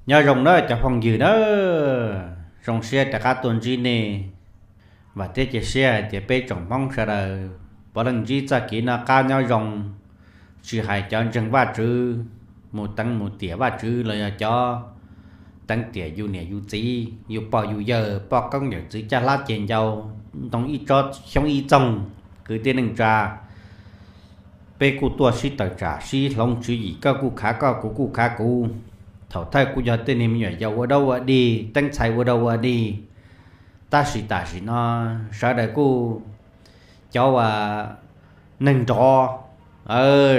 Nyob zoo na cov phooj ywg na, zoo siab rov qab tuaj ntsib nej. Vam thiab cia siab hais tias peb tsoom Hmoob sawv daws puav leej ntsib txoj kev noj qab nyob zoo, tsis hais cov ntseeg Vajtswv, mus teev mus tiam Vajtswv los yog cov teev tiam yus niam yus txiv, yus pog yus yawg, poj koob yawm txwv, caj hlab ceg ncau, ntoo ib tsob xyoob ib txoog, kwv tij neej tsa, peb kuj tuaj sib tawm tsam sib hloov tswv yim, koj kuj khav koj, kuv kuj khav kuv. Thaum thawj kuj yog tej neeg me nyuam yaus ua dab ua dig, teeb txhais ua dog ua dig, tab sis tam sim no sawv daws kuj cov uas neeg nrov,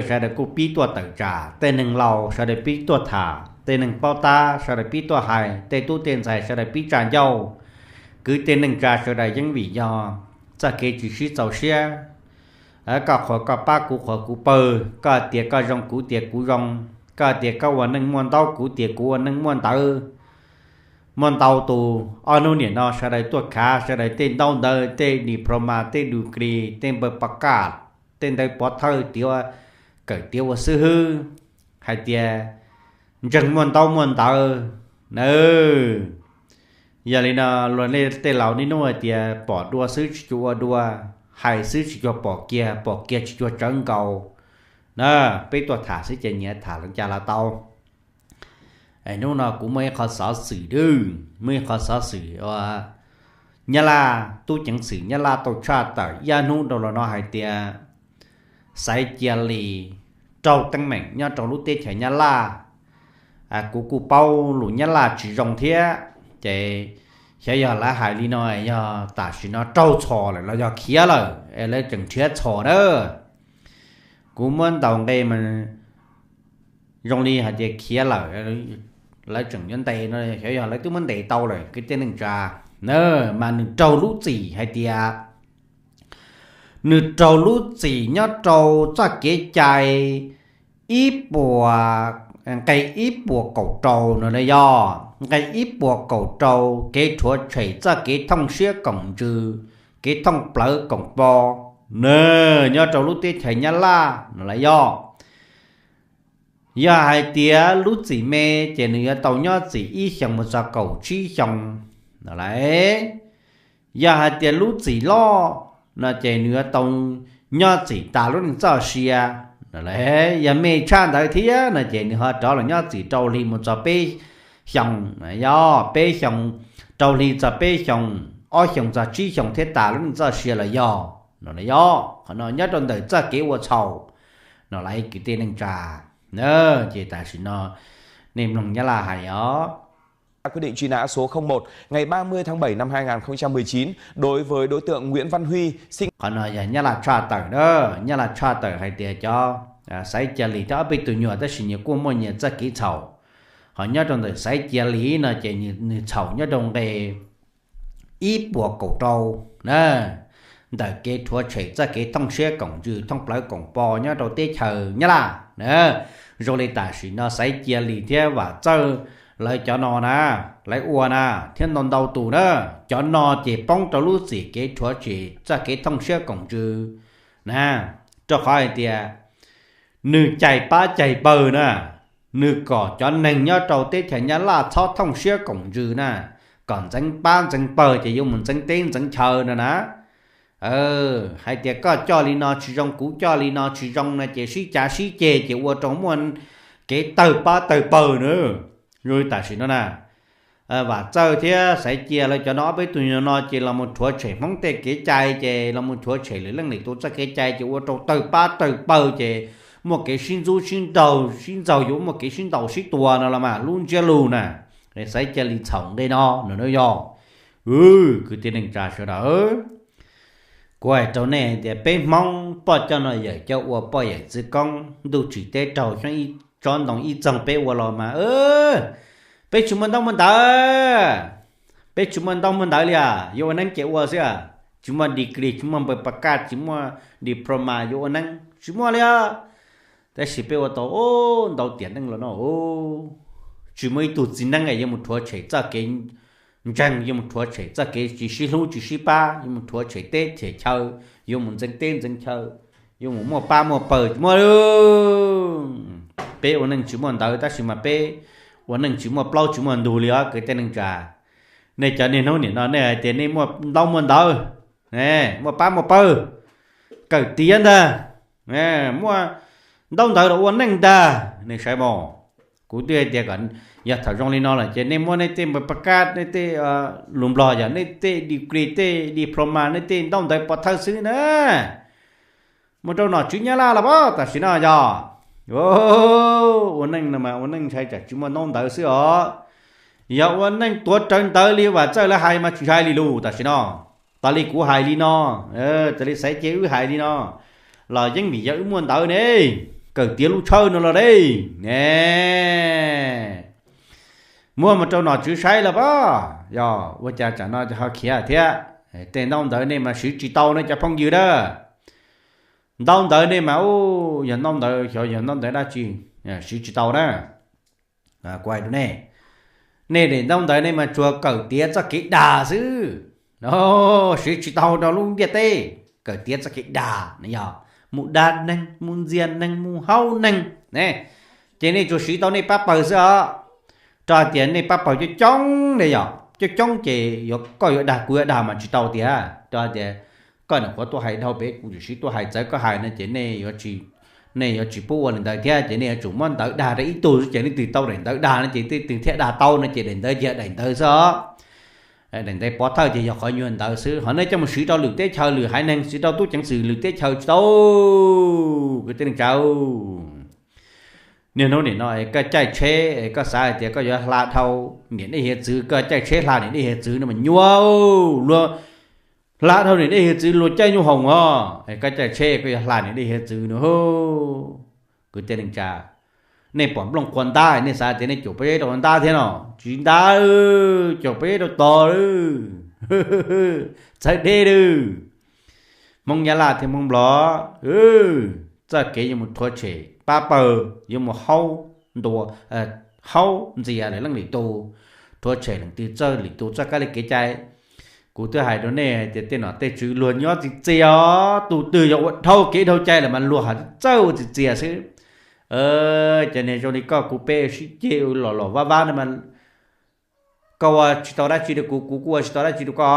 sawv daws kuj pib tuaj tawm tsam, tej neeg laus sawv daws pib tuaj tham, tej neeg paub tab sawv daws pib tuaj hais, tej tub tej ntxhais sawv daws pib tsa ncauj, kwv tij neej tsa sawv daws yeej vim yog txoj kev tsis sib txaus siab. Koj qhuas koj pab, kuv qhuas kuv pawg, koj tias koj zoo, kuv tias kuv zoo, koj tias koj ua neej muaj ntaub, kuv tias kuv ua neej muaj ntawv. Muaj ntau tus ob hnub nim no sawv daws tuaj khav sawv daws tej ntaub ntawv, tej diploma, tej degree, tej npaws pov kaj, tej ntawv pov thawj tiav, kawm tiav ua xib hwb, hais tias ntseeg muaj ntaub muaj ntawv na. Yog li no luag tej laus niaj hnub hais tias pom dua xwb tsis cuag ua dua, hais xwb tsis cuag pom kiag, pom kiag tsis cuag tsawv nkaus na. Peb tuaj tham xwb ces nyias tham li cas los tau. Hnub no kuv muaj ib qho xov xwm, muaj ib qho xov xwm uas Nyab Laj, tub ceev xwm Nyab Laj tau tshaj tawm ib hnub rau los no hais tias Xaiv Cia Lis raug teeb meem nyob rau lub teb chaws Nyab Laj. Kuv kuj paub lus Nyab Laj tsis zoo thiab, ces xyov yog lawv hais li no yog tam sim no raug txhom lawm los yog khiav lawm es lawv tseem nrhiav txhom na. Kuv muab ntaus nqe mas zoo li hais tias khiav lawm, lawv tseem yuav ntes no, xyov yog lawv twb muab ntes tau lawm kwv tij neej tsa na. Mas nws raug lub txim hais tias nws raug lub txim nyob rau txoj kev cai ib puas, nqe ib puas kaum rau no na yog, nqe ib puas kaum rau kev rhuav tshem txoj kev thooj siab koom ntsws, kev thooj plawv koom pov na, nyob rau lub teb chaws Nyab Laj no las yog. Yog hais tias lub txim me ces nws yuav tau nyob txim ib xyoos mus txog kaum tsib xyoos no las. Yog hais tias lub txim loj no ces nws yuav tau nyob txim tas lub neej txoj sia no las. Yog me tshaj ntawd thiab no ces nws ho rov los nyob txim rau hli mus txog peb xyoos, yog peb xyoos, rau hli txog peb xyoos, ob xyoos txog tsib xyoos thiab tas lub neej txoj sia los yog no las yog. Qhov no nyob rau ntawm txoj kev ua txhaum no las kwv tij neej tsa. Ces tam sim no nej mloog Nyab Laj hais os. Quyết định truy nã số không một ngày ba mươi tháng bảy năm hai nghìn không trăm mười chín đối với đối tượng Nguyễn Văn Huy, sinh Qhov no yog Nyab Laj tshaj tawm na, Nyab Laj tshaj tawm hais tias cov Xaiv Cia Lis thiab ob peb tug nyuag tab sis nyias kuj muaj nyias txoj kev txhaum. Ho nyob rau ntawm Xaiv Cia Lis no ces nws txhaum nyob rau nqe ib puas kaum rau na, ntawm kev rhuav tshem txoj kev thooj siab koom ntsws, thooj plawv koom pov nyob rau teb chaws Nyab Laj na. Zoo li tam sim no Xaiv Cia Lis thiab Vam Txawj lawv cov no na, lawv ua na, thiab ntau ntau tus na, cov no ces poob rau lub txim kev rhuav tshem txoj kev thooj siab koom ntsws na, rau qhov hais tias nws cais pab cais pawg na, nws kom cov neeg nyob rau teb chaws Nyab Laj txhob thooj siab koom ntsws na, kom ntxeev pab ntxeev pawg ces yuav mus ntxeev teb ntxeev chaw no na. Hais tias koj coj li no tsis zoo, kuv coj li no tsis zoo no ces sib cav sib ceg ces ua rau muaj kev tawg pab tawg pawg na. Zoo li tam sim no na, Vam Txawj thiab Xaiv Cia lawv cov no ob peb tug no ces los mus rhuav tshem Hmoob tej kev cai, ces los mus rhuav tshem lwm leej lwm tus txoj kev cai ces ua rau tawg pab tawg pawg ces muaj kev sib ntxub sib ntaug sib ntxaug, yuav muaj kev sib ntaus sib tua no los mas lub ntsiab lus na. Xaiv Cia Lis txhaum nqe no no yog. Kwv tij neej tsa sawv daws, kuv hais rau nej tias peb Hmoob poj coj no yawm coj ua, poj yawm txwv koob, ntuj tsim teb raug, xyoob ib tsob ntoo ib txoog peb ua los mas peb tsis muaj ntaub muaj ntawv. Peb tsis muaj ntaub muaj ntawv li as, yuav ua neeb ces ua xwb as. Tsis muaj degree, tsis muaj npaws pas kaj, tsis muaj diploma yuav ua neeb tsis muaj li os. Tab sis peb ua tau ntau tiam neej los no, tsis muaj ib tug txiv neeb yuav mus rhuav tshem txoj kev ntseeg, yuav mus rhuav tshem txoj kev tsis sib hlub tsis sib pab, yuav mus rhuav tshem teb tshem chaw, yuav mus ntxeev teb ntxeev chaw, yuav mus muaj pab muaj pawg, tsis muaj. Peb ua neej tsis muaj ntawv tab sis mas peb ua neej tsis muaj plaub tsis muaj ntug li os kwv tij neej tsa. Nej cov niaj hnub nim no nej hais tias nej muaj ntaub muaj ntawv, muaj pab muaj pawg, kawm tiav ntag, muaj ntaub ntawv los ua neej ntag. Nej saib mas, kuv twb hais tias kom yog thaum zoo li no lawm ces nej muab nej tej npa pab kab, nej tej lus Nplog yog nej tej degree, tej diploma, nej tej ntaub ntawv pov thawj xwb na, mus rau nom tswv Nyab Laj los pab tam sim no yog ua neej no mas ua neej ntshai tsam tsis muaj ntaub ntawv xwb os. Yog ua neej tuav rawv ntawv li Vam Txawj lawv hais mas tsis ntshai li lus tam sim no. Tas li kuv hais li no, tas li Xaiv Cia wb hais li no, los yeej vim yog wb muaj ntawv ne, kawm tiav lub tshawj no los ne, ne, muab mus rau nom tswv saib los pab. Yog ua cas tsam no ho khiav thiab? Tej ntaub ntawv nej mas siv tsis tau ne cov phooj ywg na. Ntaub ntawv nej mas, yog ntaub ntawv xyov yog ntaub ntawv dab tsi, siv tsis tau na. Kuv hais rau nej, nej daim ntaub ntawv nej mas tsuas kawm tiav txoj kev dag xwb, siv tsis tau rau lub ntiaj teb. Kawm tiav txoj kev dag no yog mus dag neeg, mus ntxias neeg, mus haub neeg ne, ces nej tsuas siv tau nej pab pawg xwb os. Rau hais tias nej pab pawg coob coob ne, yog coob coob ces yuav koj yuav dag kuv yuav dag mas tsis tau tiag. Rau hais tias koj nyuam qhuav tuaj hais dhau pem kuv tsuas siv tuaj hais txawv koj hais no ces nej yuav tsis pub ua li ntawd thiab, ces nej yuav tsum muab ntawv dag rau ib tug xwb, ces leej twg tau daim ntawv dag no ces leej twg thiaj dag tau no ces daim ntawd ces daim ntawd xwb os. Daim ntawv pov thawj ces yog qhov nyuag ntawd xwb, ho nej coj mus siv rau lwm teb chaws lwm haiv neeg, siv rau tub ceev xwm lwm teb chaws tsis tau. Kwv tij neej tsa, niaj hnub nim no es koj caij tsheb es koj xav hais tias koj yuav hla dhau niam dej hiav txwv, koj caij tsheb hla niam dej hiav txwv no mas nyuaj. Luag hla dhau niam dej hiav txwv luag caij nyuj hoom os, es koj caij tsheb koj yuav hla niam dej hiav txwv no. Kwv tij neej tsa, nej pom nplooj qhuav ntab nej xav tias nej caum pob zeb rau ntab thiab no? Tsis ntab, caum pob zeb rau tod. Txawv deb lawm. Hmoob Nyab Laj thiab Hmoob Nplog, txoj kev yuav mus rhuav tshem pab pawg, yuav mus haub ntua, haub ntxias lwm leej lwm tus, rhuav tshem leej twg txoj lwm tus txoj kab li kev cai. Kuv twb hais rau nej hais tias tej nom tej tswv luag nyob txias txias os, tus twg yog ua dhau kev dhau cai lawm mas luag ho txawj ua txias txias xwb. Cov niag zoo li koj kuv peb sib ceg los los vab vab no mas koj ua tsis tau dab tsi rau kuv, kuv kuj ua tsis tau dab tsi rau koj.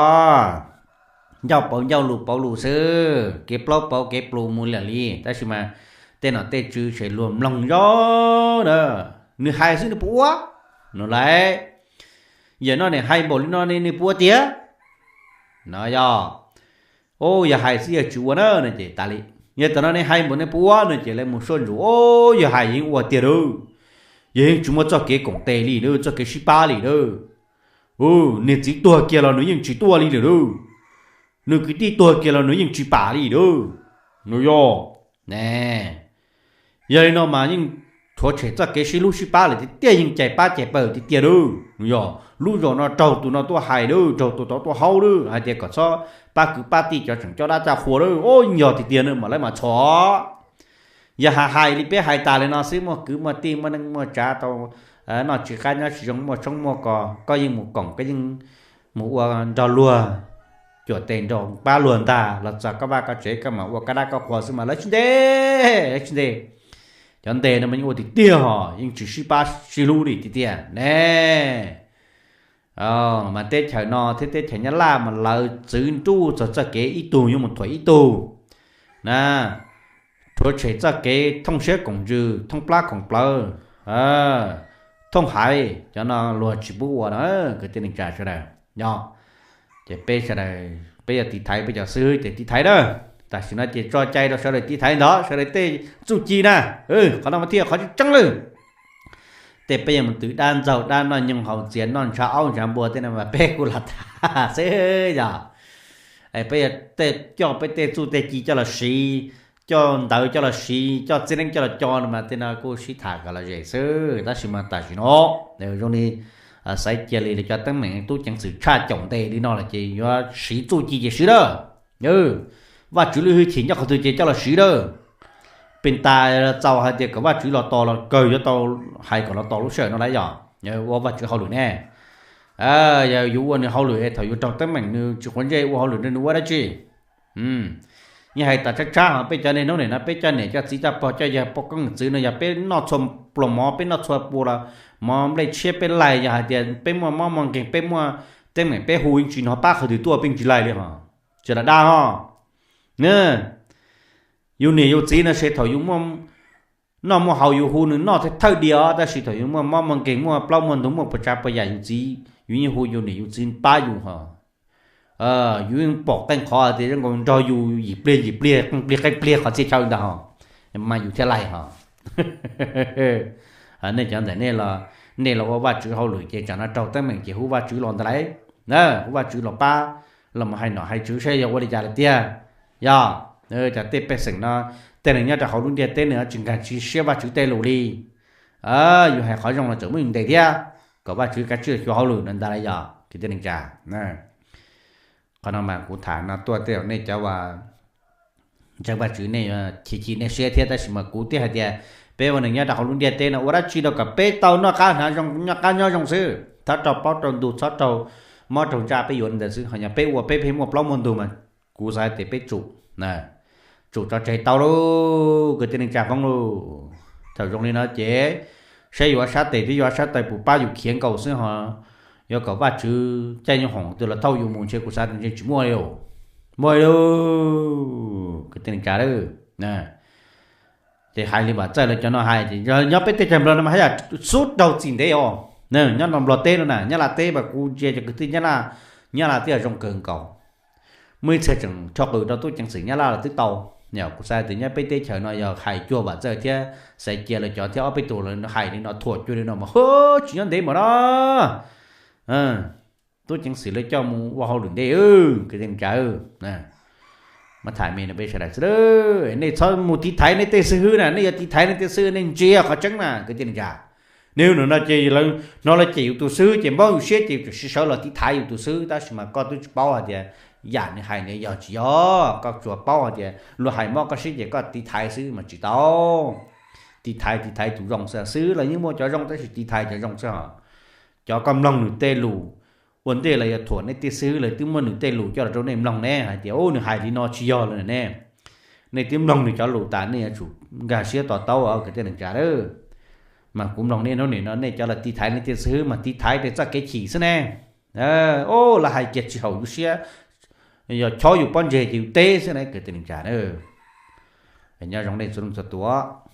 Ncauj pauv ncauj, lus pauv lus xwb, kev plaub pauv kev plus mus lawm li. Tab sis mas tej nom tej tswv ces luag mloog zoo na, nws hais xwb nws puas ua no lawm. Yam no nim hais npaum li no ne nws puas ua tiag no yog. Yog hais xwb yog tsis ua na no ces tas li. Yog tam no ne hais npaum ne puas ua no ces lawv mus suaj ntsuas, yog hais yeej ua tiag lauj. Yog yeej tsis muaj txoj kev koom tes li lauj, txoj kev sib pab li lauj. Niag txiv tuag kiag los nws yeej tsis tuaj li lawm lauj. Nws kwv tij tuag kiag los nws yeej tsis pam li lauj. Nws yog ne, yog li no mas yeej rhuav tshem txoj kev sib hlub sib pab lawm tiag tiag, yeej cais pab cais pawg tiag tiag lauj. Yog lub zos no raug tus no tuaj hais lauj, raug tus tod tuaj haub lauj, hais tias kom txhob pab kwv pab tij cov tseem coj dab coj qhua lauj, o yog tiag tiag no mas lawv mas txhom. Yog hais hais li peb hais tas li no xwb, muaj kwv muaj tij muaj neej muaj tsav tau noj tsis qab nyob tsis zoo, muaj tshoob muaj kos, koj yeej mus koom, koj yeej mus ua nrog luag, cuam tes nrog pab luag ntag, los txog koj vaj koj tsev koj mam ua koj dab koj qhua xwb mas lawv tsis nte, lawv tsis nte. Cov nte no mas yeej ua tiag tiag hos, yeej tsis sib pab sib hlub li tiag tiag ne. Mas teb chaws no thiab teb chaws Nyab Laj mas lawv txwv nruj txog txoj kev ib tug yuav mus thuam ib tug na, rhuav tshem txoj kev thooj siab koom ntsws, thooj plab koom plawv, thooj haiv, cov no luag tsis pub ua no. Kwv tij neej tsa sawv daws, yog ces peb sawv daws peb yog tiv thaiv peb cov xib hwb ces tiv thaiv na. Tam sim no ces tso cai rau sawv daws tiv thaiv ntawd, sawv daws tej txuj ci na, qhov no mas thiaj qhov tseeb tseeb lawm. Tej peb yuav mus twv dab ntxaug dab noj nyoog haus txias noj ntshav aub ntshav npua tej no mas peb kuj los tham xwb yog. Peb coj peb tej txuj tej ci coj los siv, coj ntawv coj los siv, coj txiaj neeb coj los co no mas tej no kuj sib tham kom los zem xwb. Tab sis mas tam sim no zoo li Xaiv Cia li cov teeb meem tub ceev xwm tshaj caum ntes li no lawm ces yuav siv txuj ci ces siv lawm. Vaj tswv lub hwj chim nyob qhov twg ces coj los siv lawm. Pes tas txaus hais tias kom vaj tswv los tos los kawg yuav tau hais kom los tos lub sij hawm no lawm yog ua vaj tswv hauj lwm ne. Yog yus ua nws hauj lwm es thaum yus raug teeb meem nws tsis quav ntsej ua hauj lwm nws ua dab tsi? Yeej hais tas tshab tshab ho peb cov niaj hnub nim no peb coj niam coj txiv coj pog coj yawg poj koob txwv no yog peb noj txhua pluas mov peb noj txhua pua los mov nplej tshiab peb laig, yog hais tias peb muaj mob muaj nkeeg, peb muaj teeb meem peb hu yeej tsis hnov pab qhov twg tuaj, peb yeej tsis laig li hos. Tsis lam dag hos. Yus niam yus txiv no ces thaum yus muaj noj muaj haus yus hu nws noj thawj diav os, tab sis thaum yus muaj mob muaj nkeeg, muaj plaub muaj ntug, muaj puas tsav puas yam, yus txiv yus yeej hu yus niam yus txiv pab yus hos. Yus yeej pom qeej qhov tias zoo nkaus nrog yus yim pliag yim pliag, qeej pliag qeej pliag qhov txhia chaw ntag hos, mas yus thiaj laig hos. Nej cov ntawm nej los, nej los ua Vajtswv hauj lwm ces tsam no raug teeb meem ces hu Vajtswv los ntag lauj. Hu Vajtswv los pab, los mus hais nom hais tswv saib yog ua li cas lawm tiag. Yog cov tej pej xeem no, tej neeg nyob rau hauv lub ntiaj teb no tsis nkag siab Vajtswv tej lus li. Yus hais qhov zoo los tseem muab yus ntes thiab, kom Vajtswv kav tsij xyuas hauj lwm no ntag lauj yog kwv tij neej tsa. Qhov no mas kuv tham no tuaj tej zaum nej cov ntseeg Vajtswv nej chim chim nej siab thiab, tab sis mas kuv twb hais tias peb ua neeg nyob rau hauv lub ntiaj teb no ua dab tsi rau kom peb tau noj qab hnav zoo, noj qab nyob zoo xwb, txhob raug plaub raug ntug, txhob raug mob raug ntsaj, peb yuav li ntawd xwb. Ho yog peb ua peb pheej muaj plaub muaj ntug mas kuv xav hais tias peb tsum, tsum tso tseg tau lauj kwv tij neej tsa Hmoob lauj. Thaum zoo li no ces saib yus ob sab tes thiab yus ob sab taw puas pab yus khiav nkaus xwb hos. Yuav kom Vajtswv caij nyob hoom twg los thauj yus mus ntshe kuv xav tias ntshe tsis muaj li. Muaj li lauj kwv tij neej tsa lauj. Ces hais li Vam Txawj lawv cov no hais ces nyob peb teb chaws Nplog no mas haj yam xub raug txim ntev os. Nyob rau Nplog teb no na, Nyab Laj teb mas kuv ntsia cov kwv tij Nyab Laj, Nyab Laj twb yog zoo kawg nkaus. Muaj ib txhia tseem rho qws rau tub ceev xwm Nyab Laj los twb tau. Yog kuv xav tias nyob peb teb chaws no yog hais cuag Vam Txawj thiab Xaiv Cia lawv cov thiab ob peb tug lawv hais li no thuam cuag li no mas tsis nyob ntev mas no tub ceev xwm lawv coj mus ua hauj lwm ntej kwv tij neej tsa. Mas tham me no peb sawv daws xwb, nej txhob mus tiv thaiv nej tej xib hwb na, nej yuav tiv thaiv nej tej xib hwb nej ntsia qhov tseeb na kwv tij neej tsa. Nej hnub no ces lawv hnov lawv cem yus tus xib hwb ces npau yus siab ces yus tam sim sawv los tiv thaiv yus tus xib hwb, tab sis mas koj twb tsis paub hais tias yam nws hais ntawd yog tsis yog, koj tsuas paub hais tias luag hais mob koj siab ces koj tiv thaiv xwb mas tsis tau. Tiv thaiv, tiv thaiv tus zoo xwb, xib hwb los yeej muaj cov zoo tab sis tiv thaiv cov zoo xwb os. Cov koj mloog nws tej lus ua ntej los yog thuam nej tej xib hwb lawv twb muab nws tej lus coj los rau nej mloog ne hais tias ub nws hais li no tsis yog li ne. Nej twb mloog nws cov lus tas nej yuav tsum nkag siab to taub kwv tij neej tsa lawm. Mas kuv mloog nej hnub nim no nej cov los tiv thaiv nej tej xib hwb mas tiv thaiv tej txoj kev chim xwb ne. Ub, lawv hais kiag tsis haum yus siab, yog chob yus pob ntseg ces yus teb xwb ne kwv tij neej tsa. Nyob zoo nej txhua leej txhua tus.